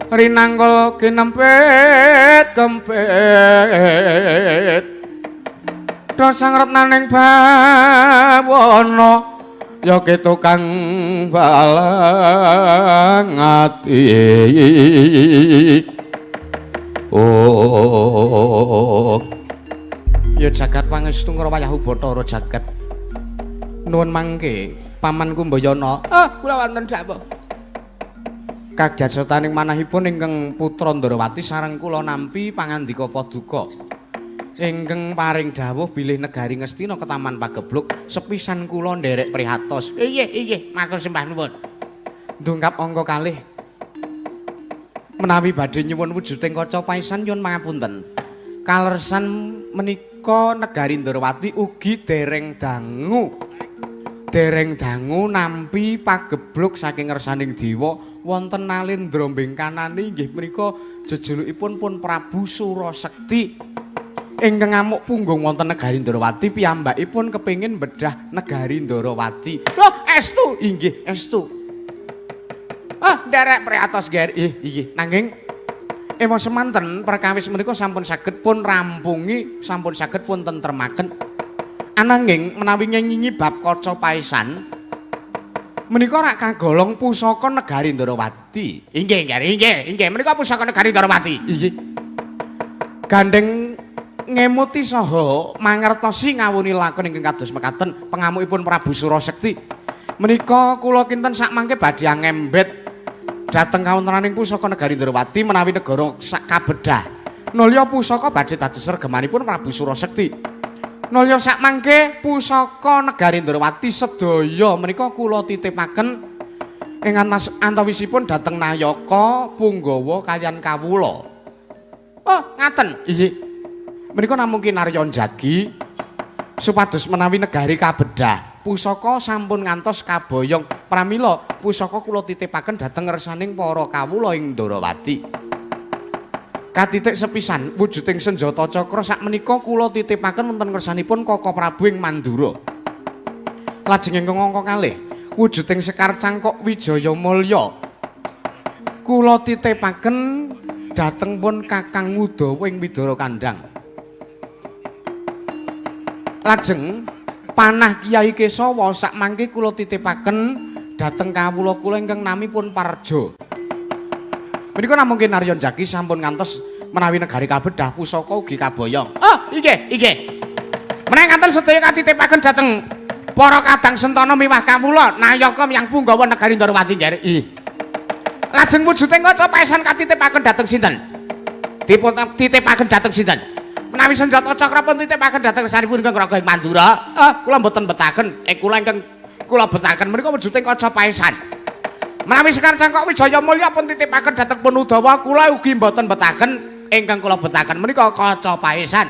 rinanggol kinempit kempit dosang retnaning bawana ya ki tukang balang ati. Oh ya jagat pangestu ngrawayah Bathara jagat. Nuwun mangke pamanku Mbayana. Ah, kula wonten dawuh. Kadyat setaning manahipun ingkang putra Ndrawati sareng kula nampi pangandika paduka. Ingkang paring dawuh bilih negari Ngastina ketaman pagebluk sepisan kula nderek prihatos. Inggih, inggih, matur sembah nuwun. Ndungkap angka kalih. Menawi badhe nyuwun wujuding kaca paesan nyuwun pangapunten. Kalersan menika negari Ndorowati ugi dereng dangu. Dereng dangu nampi pagebluk saking ngersaning dewa wonten nalendra mbengkanane inggih menika jejulukipun pun Prabu Surasekti. Ingkang ngamuk punggung wonten negari Ndorowati piyambakipun kepengin bedah negari Ndorowati. Loh, estu inggih estu. Ah, nderek priatos ger. Inggih. Nanging ewa semanten perkawis menika sampun saged pun rampungi, sampun saged pun tentremaken. Ananging menawi ngengingi bab kaca paesan menika rak kagolong pusaka negari Ndorowati. Inggih, inggih, inggih, menika pusaka negari Ndorowati. Inggih. Gandeng ngemuti saha mangertosi ngawuni lakon ingkang kados mekaten pengamukipun Prabu Surasekti. Menika kula kinten sakmangke badhe ngembet dhateng kawontenaning pusaka negari Ndorowati menawi negara sak kabedah. Nulya pusaka badhe dados regemanipun Prabu Surasekti. Nulya sakmangke pusaka negari Ndorowati sedaya menika kula titipaken ing antawisipun dhateng Nayaka, Punggawa kaliyan kawula. Oh, ngaten. Inggih. Menika namung kinarya njagi supados menawi negari kabedah pusaka sampun ngantos kaboyong. Pramila pusaka kula titipaken dhateng ngersaning para kawula ing Ndorowati. Katitik sepisan wujuding senjata cakra sakmenika kula titipaken wonten ngersanipun Kaka Prabu ing Mandura. Lajeng ingkang angka kalih wujuding Sekar Cangkok Wijaya Mulya kula titipaken dhateng pun Kakang Udawa ing Widara Kandang. Lajeng panah Kyai Kesawa sakmangke kula titipaken dhateng kawula kula ingkang namipun Parjo. Menika namung kinarya njagi sampun ngantos menawi negari kabedah pusaka ugi kaboyong. Oh, inggih, inggih. Menawi ngaten sedaya katitipaken dhateng para kadang sentana miwah kawula nayaka miyang punggawa negari Ndorowati nggih. Ih. Lajeng wujuding kaca paesan katitipaken dhateng sinten? Dipun titipaken dhateng sinten? Menawi senjata cakra pun titipaken dhateng saripun ingkang raga ing Mandura. Ah, kula mboten betaken. Kula ingkang kula betaken menika wujuding kaca paesan. Menawi Sekar Cangkok Wijaya Mulya pun titipaken dhateng pun Udawa, kula ugi mboten betaken. Ingkang kula betaken menika kaca paesan.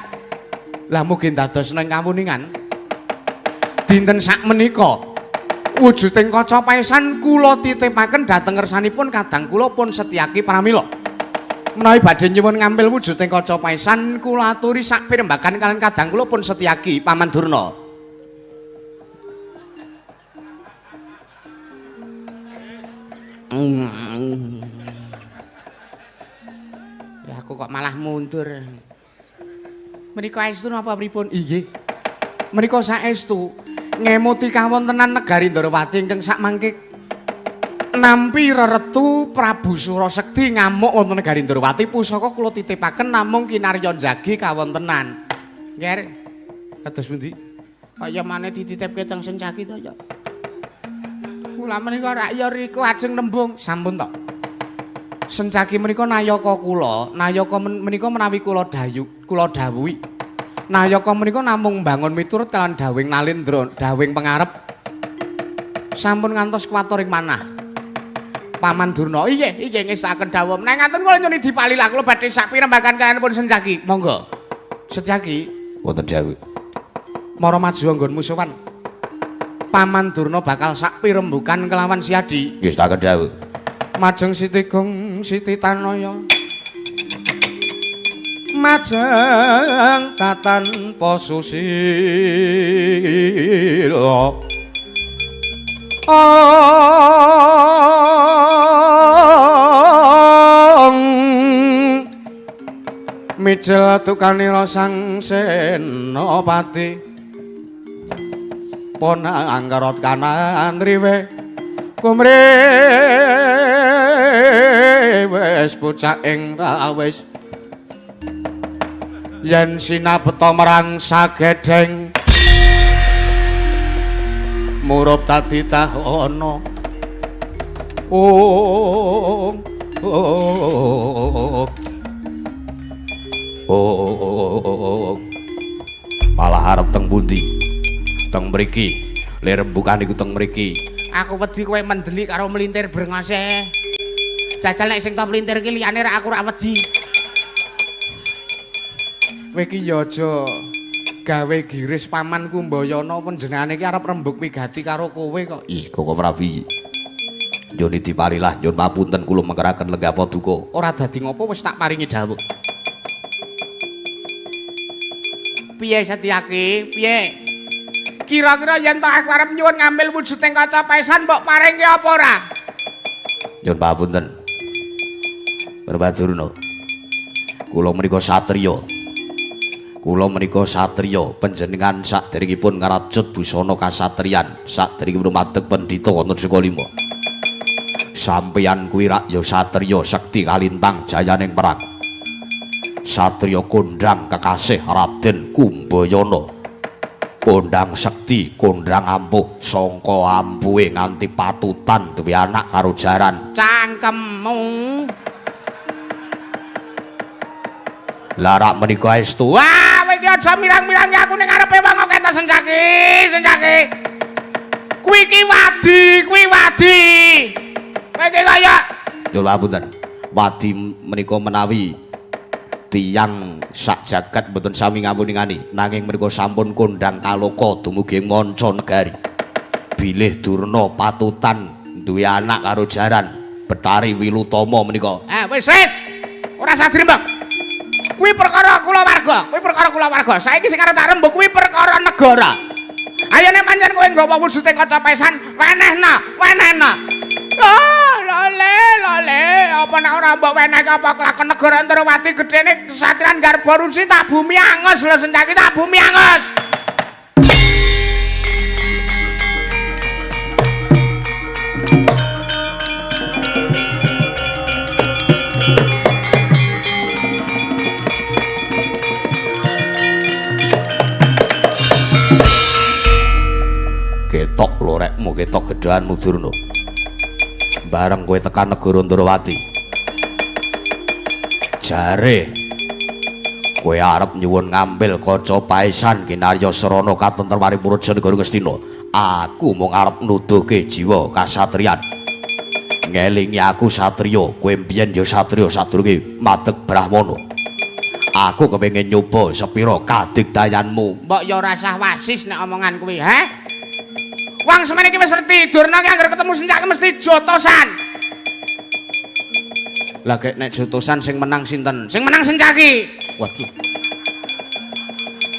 Lah mugi ndadosna ing kawuningan dinten sakmenika wujuding kaca paesan kula titipaken dhateng ngersanipun kadang kula pun Setyaki pramila. Menawi badhe nyuwun ngambil wujuding kaca paesan kula aturi sak pirembagan kaliyan kadang kula pun Setyaki Paman Durna. Ya aku kok malah mundur. Menika estu napa pripun? Inggih. Menika saestu ngemuti kawontenan negari Ndorowati ingkang sakmangke nampi reretu Prabu Surasekti ngamuk wonten negari Ndorowati pusaka kula titipaken namung kinarya njagi kawontenan. Nggih. Kados pundi? Kaya maneh dititipke teng Sencaki to ya. Kula menika rak ya riku ajeng nembung. Sampun to. Sencaki menika nayaka kula, nayaka menika menawi kula dayu, kula dawuhi. Nayaka menika namung mbangun miturut kaliyan dawuhing Nalendra, dawuhing pengarep. Sampun ngantos kuwatoring manah. Paman Durna, inggih, inggih ngestakaken dawuh. Menawi ngaten kula nyuwun dipalilah kula badhe sak pirembagan kaliyan pun Sencaki. Monggo. Setyaki wonten dawuh. Mara maju anggon musuhan. Paman Durna bakal sak pirembukan kelawan Siadi. Ngestakaken dawuh. Majeng Siti Gong Siti Tanaya. Majeng katanpa susila. Ong mijil tukanira sang senopati ponang angkerot kanan riwe kumrewes pucak ing rawis yen sinabeta marang sagedheng murup dadi tahono. Oh, oh, oh, oh. pundi? Teng mriki. Le rembukan iku teng mriki. Aku wedi kowe mendelik karo melintir brengose. Jajal nek sing to melintir iki liyane rak aku rak wedi. Kowe iki ya aja gawe giris paman Kumbayana panjenengane iki arep rembug wigati karo kowe kok. Ih, Koko Prabi. Nyun diparilah, nyun papunten kula mengkeraken lenggah paduka. Ora dadi ngopo wis tak paringi dawuh. Piye Setyaki? Piye? Kira-kira yen to aku arep nyuwun ngambil wujuding kaca paesan mbok paringke apa ora? Nyun papunten. Bapak Durna. Kula menika satriya. Kula menika satriya panjenengan saderengipun ngrajut busana kasatriyan, saderengipun madeg pendhita wonten Sukalima. Sampeyan kuwi rak ya satriya sekti kalintang jayaning perang. Satriya kondang kekasih Raden Kumbayana. Kondang sekti, kondang ampuh, sangka ampuhe nganti patutan duwe anak karo jaran. Cangkemmu. Lah rak menika estu. Wah, kowe iki aja mirang-mirangi aku ning ngarepe wong akeh ta Sencaki, Sencaki. Kuwi iki wadi, kuwi wadi. Kowe iki kaya nyuwun papunten. Wadi menika menawi tiyang sak jagat mboten sami ngapuningani, nanging menika sampun kondang kaloka dumugi ing manca negari. Bilih Durna patutan duwe anak karo jaran Betari Wilutama menika. Wis wis. Ora usah dirembug. Kuwi perkara kulawarga, kuwi perkara kulawarga. Saiki sing arep tak rembug kuwi perkara negara. Ayo nek pancen kowe nggawa wujude kaca paesan, wenehna, wenehna. Ah, lole, lole, apa nek ora mbok wenehke apa kelakon negara Ndrawati gedene kesatrian Garba Ruci tak bumi angus lho Sencaki, tak bumi angus. Ketok lorekmu, ketok gedhaanmu Durna. Bareng kowe tekan negara Ndrawati. Jare kowe arep nyuwun ngambil kaca paesan kinarya srana katentremaning Praja Negara Ngastina. Aku mung arep nuduhke jiwa kasatriyan. Ngelingi aku satriya, kowe mbiyen ya satriya sadurunge madeg brahmana. Aku kepengin nyoba sepira kadigdayanmu. Mbok ya ora sah wasis nek omongan kuwi, he? Wong semene iki wis ngerti, Durna ki anggere ketemu Sencaki mesti jotosan. Lah gek nek jotosan sing menang sinten? Sing menang Sencaki. Waduh.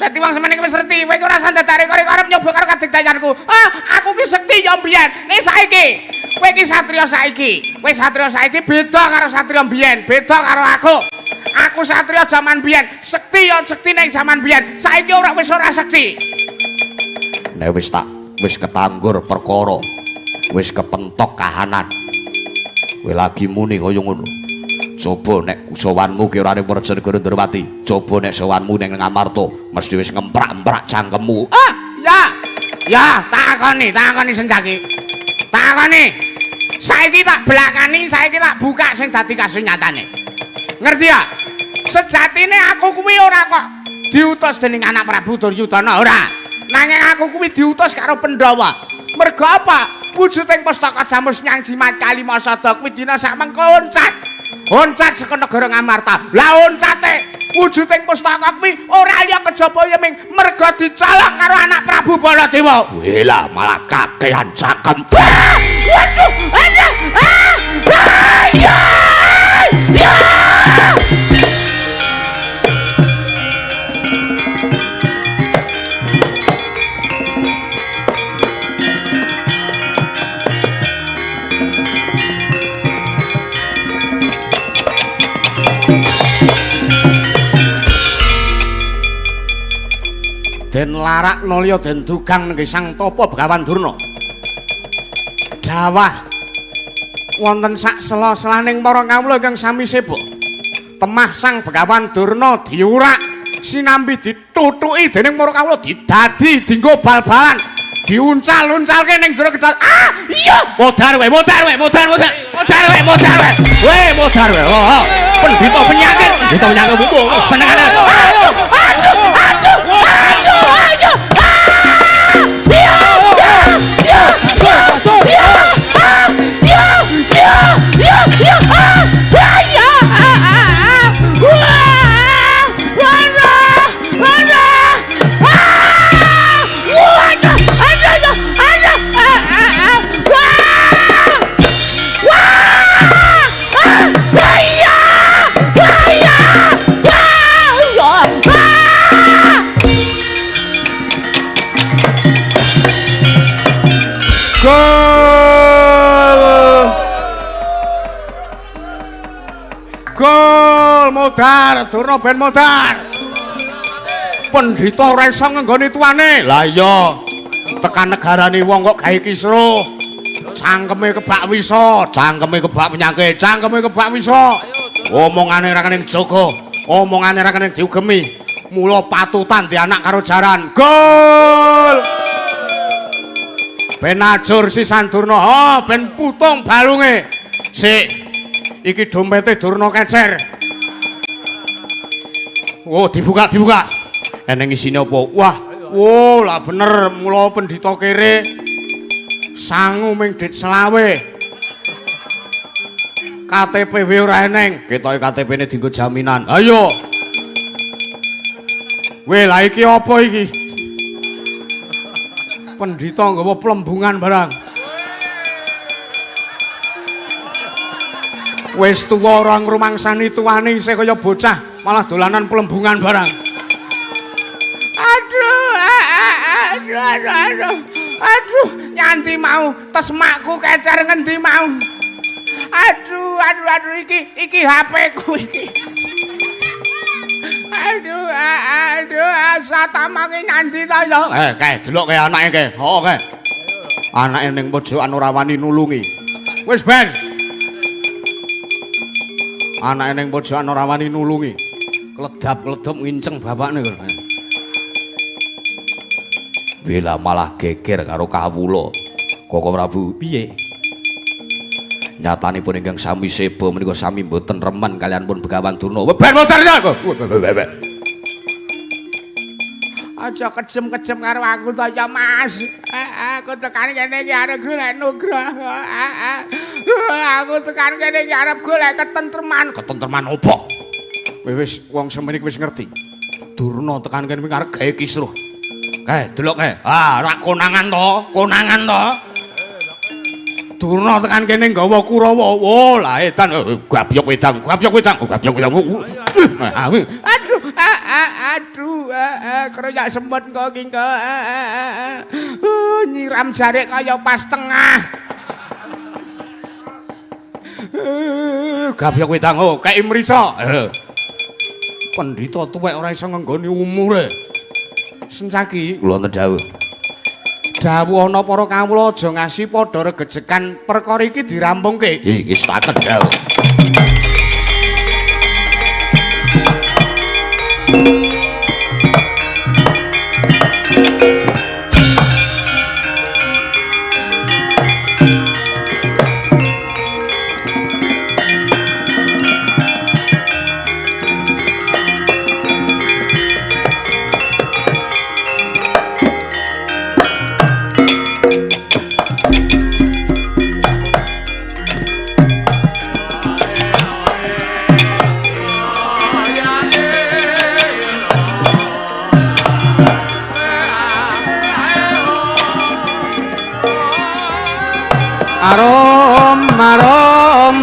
Dadi wong semene iki wis ngerti, kowe iki ora usah dadak reka-reka arep nyoba karo kadigdayanku. Ah, aku ki sekti ya mbiyen. Nek saiki, kowe iki satriya saiki. Kowe satriya saiki beda karo satriya mbiyen, beda karo aku. Aku satriya jaman biyen, sekti ya sekti ning jaman biyen. Saiki ora wis ora sekti. Nek wis tak wis ketanggur perkara, wis kepentok kahanan, kowe lagi muni kaya ngono. Coba nek sowanmu ki ora ning Praja Negara Ndrawati, coba nek sowanmu ning Ngamarta, mesti wis ngemprak-emprak cangkemmu. Ah, ya. Ya, takoni, takoni Sencaki. Takoni. Saiki tak blakani, saiki tak buka sing dadi kasunyatane. Ngerti ya? Sejatine aku kuwi ora kok diutus dening anak Prabu Duryudana, ora. Nanging aku kuwi diutus karo Pandhawa. Mergo apa? Wujuding pustaka Jamus nyang Jimat Kalimasada kuwi dina sak mengko oncat. Oncat saka negara Ngamarta. Lah oncate wujuding pustaka kuwi ora liya kejaba ya ming mergo dicolong karo anak Prabu Baladewa. Wela malah kakean cangkem. Waduh, aduh. Ah! Ya! Ya! Den larakna liya den dugang nggih Sang Tapa Begawan Durna. Dawah wonten sak sela-selaning para kawula ingkang sami sibuk. Temah Sang Begawan Durna diurak sinambi ditutuki dening para kawula didadi dinggo bal-balan, diuncal-uncalke ning jero gedhong. Ah, iya, modar kowe, modar kowe, modar, modar. Modar kowe, modar kowe. Kowe modar kowe. Oh, pendhita penyakit, pendhita penyakit senengane. Aduh, aduh, aduh, aduh, aduh. Gol modar, Durna ben modar. Pendhita ora iso ngenggoni tuane. Lah iya, tekan negarane wong kok gawe kisruh. Cangkeme kebak wisa, cangkeme kebak penyakit, cangkeme kebak wisa. Omongane ora kening jaga, omongane ora kening diugemi. Mula patutan di anak karo jaran. Gol! Ben ajur sisan Durna, ha ben putung balunge. Sik, iki dompete Durna kecer. Oh, dibuka, dibuka. Eneng isine apa? Wah, wo lah bener, mula pendhita kere sangu ming dit selawe. KTP we ora eneng, ketoke KTP-ne dienggo jaminan. Ayo. Weh, lah iki apa iki? Pendhita nggawa plembungan barang. Wis tuwa ora ngrumangsani tuwane isih kaya bocah, malah dolanan plembungan barang. Aduh, aduh, aduh, aduh. Aduh, nyanti mau tes makku kecer ngendi mau. Aduh, aduh, aduh, iki HP-ku iki. Aduh, aduh, satamange nandi ta ya. Kae delok kae anake kae. Heeh kae. Anake ning pojokan ora wani nulungi. Wis ben. Anake ning pojokan ora wani nulungi. Kledap-kledop nginceng bapakne kok. Wela malah geger karo kawula. Koko Prabu, piye? Nyatanipun ingkang sami seba menika sami mboten remen kalian pun Begawan Durna. Ben modar ya. Aja kejem-kejem karo aku to ya Mas. Aku tekan kene iki arep golek nugraha. Aku tekan kene iki arep golek ketentreman. Ketentreman opo? Wis wong semene wis ngerti. Durna tekan kene arep gawe kisruh. Kae delok kae. Ah, rak konangan to, konangan to. Durna tekan kene nggawa Kurawa. Wo, lah edan gabyok wedang, gabyok wedang, gabyok wedang. Aduh, aduh, kroyak semut kok iki kok. Nyiram jarik kaya pas tengah. Gabyok wedang, oh, kei mrica. Pendhita tuwek ora iso ngenggoni umure. Sencaki kula wonten dawuh. Dawuh ana para kawula aja ngasi padha regejekan perkara iki dirampungke. Iki staken dawuh. Arom arom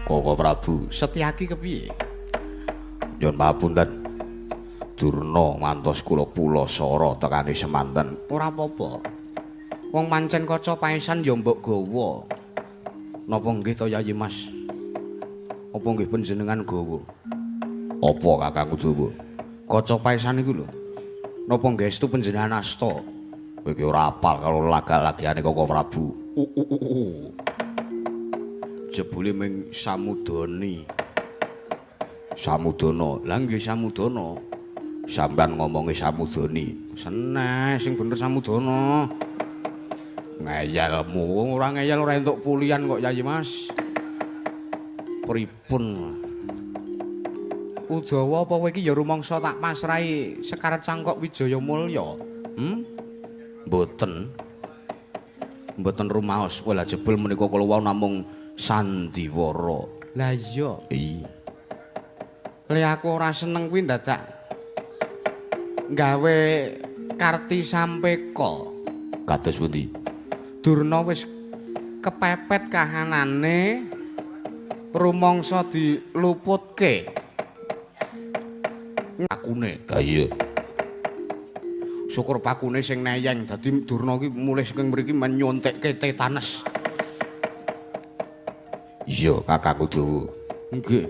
Koko Prabu Setyaki kepiye? Nyuwun papunten. Durna ngantos kula pulasara tekane semanten. Ora apa-apa. Wong pancen kaca paesan ya mbok gawa. Napa nggih to Yayi Mas? Apa nggih panjenengan gawa? Apa Kakang Udawa? Kaca paesan iku lho. Napa nggih estu panjenengan asta? Kowe iki ora apal karo laga-lagane Koko Prabu. Jebule ming samudoni. Samudana. Lah nggih samudana. Sampeyan ngomongi samudoni. Seneh sing bener samudana. Ngeyelmu ora ngeyel ora entuk pulian kok Yayi Mas. Pripun? Udawa apa kowe iki ya rumangsa tak pasrahi Sekar Cangkok Wijaya Mulya? Mboten. Mboten rumaos. Wah jebul menika kula wau namung sandiwara. Lah iya. Iya. Le aku ora seneng kuwi dadak gawe karti sampeka. Kados pundi? Durna wis kepepet kahanane rumangsa diluputke. Pakune. Lah iya. Syukur pakune sing neyeng dadi Durna iki mulih saking mriki menyuntikke tetanes. Iya, Kakang Udawa. Nggih.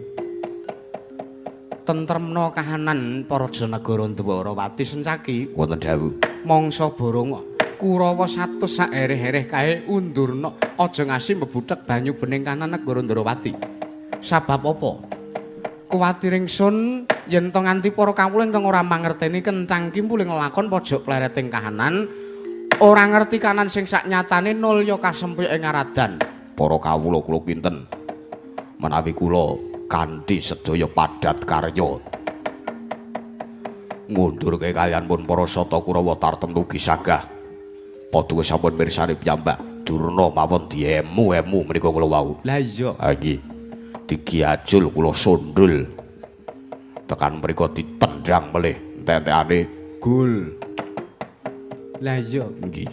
Tentremna kahanan para janagara Dwarawati Sencaki wonten dawuh. Mangsa Baranga Kurawa 100 sak ereh-ereh kae undurna aja ngasi mbebuthek banyu bening kanan negara Ndrawati. Sabab apa? Kuwatir ingsun yen to nganti para kawula ingkang ora mangerteni kencang kimpuling lakon pojok plereting kahanan ora ngerti kanan sing saknyatane nulya kasempyok ing aradan. Para kawula kula kinten menawi kula kanthi sedaya padat karya ngundurke kaliyan pun para sata Kurawa tartemtu gisagah. Padha sampun mirsani piyambak Durna mawon diemu-emu menika kula wau. Lah iya. Ha iki digiajul kula sundul. Tekan mriku ditendang melih entek-entekane gol. Lah iya. Nggih.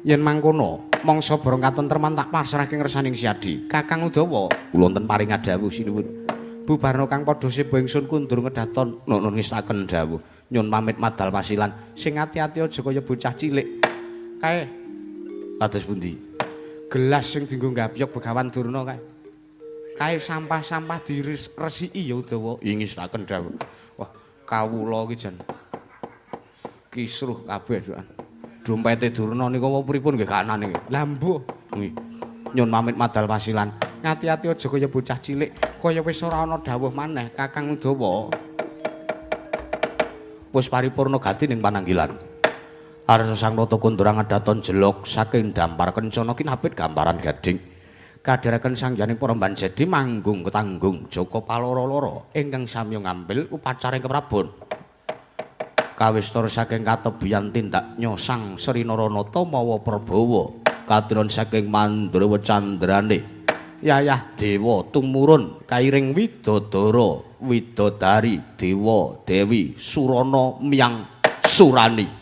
Yen mangkono mangsa bareng katentreman tak pasrahke ngersaning Siadi. Kakang Udawa kula wonten paring dawuh sinuwun. Bubarna kang padha seba ingsun kundur ngedaton nun ngestaken dawuh. Nyun pamit madal pasilan. Sing ati-ati aja kaya bocah cilik. Kae kados pundi? Gelas sing dienggo gapyok Begawan Durna kae. Kae sampah-sampah diresiki ya Udawa. Ingestaken dawuh. Wah, kawula iki jan kisruh kabeh doan. Dompete Durna nika wau pripun nggih kahanan iki? Lah mbuh. Nggih. Nyun pamit madal pasilan. Ngati-ati aja kaya bocah cilik, kaya wis ora ana dawuh maneh Kakang Udawa. Wis paripurna gati ning pananggilan. Arsa Sang Nata kondurang adaton jelok saking dampar kencana kinabit gambaran gading. Kadheraken sangyaning para mbanjedi manggung ketanggung Jaka Paloro-loro ingkang samya ngambil upacara ing keprabon. Kawistara saking katebian tindak nyosang Sri Naranata mawa Prabawa katiron saking Mandrawa Candrane yayah dewa tumurun kairing widodara widodari dewa dewi surana miyang surani.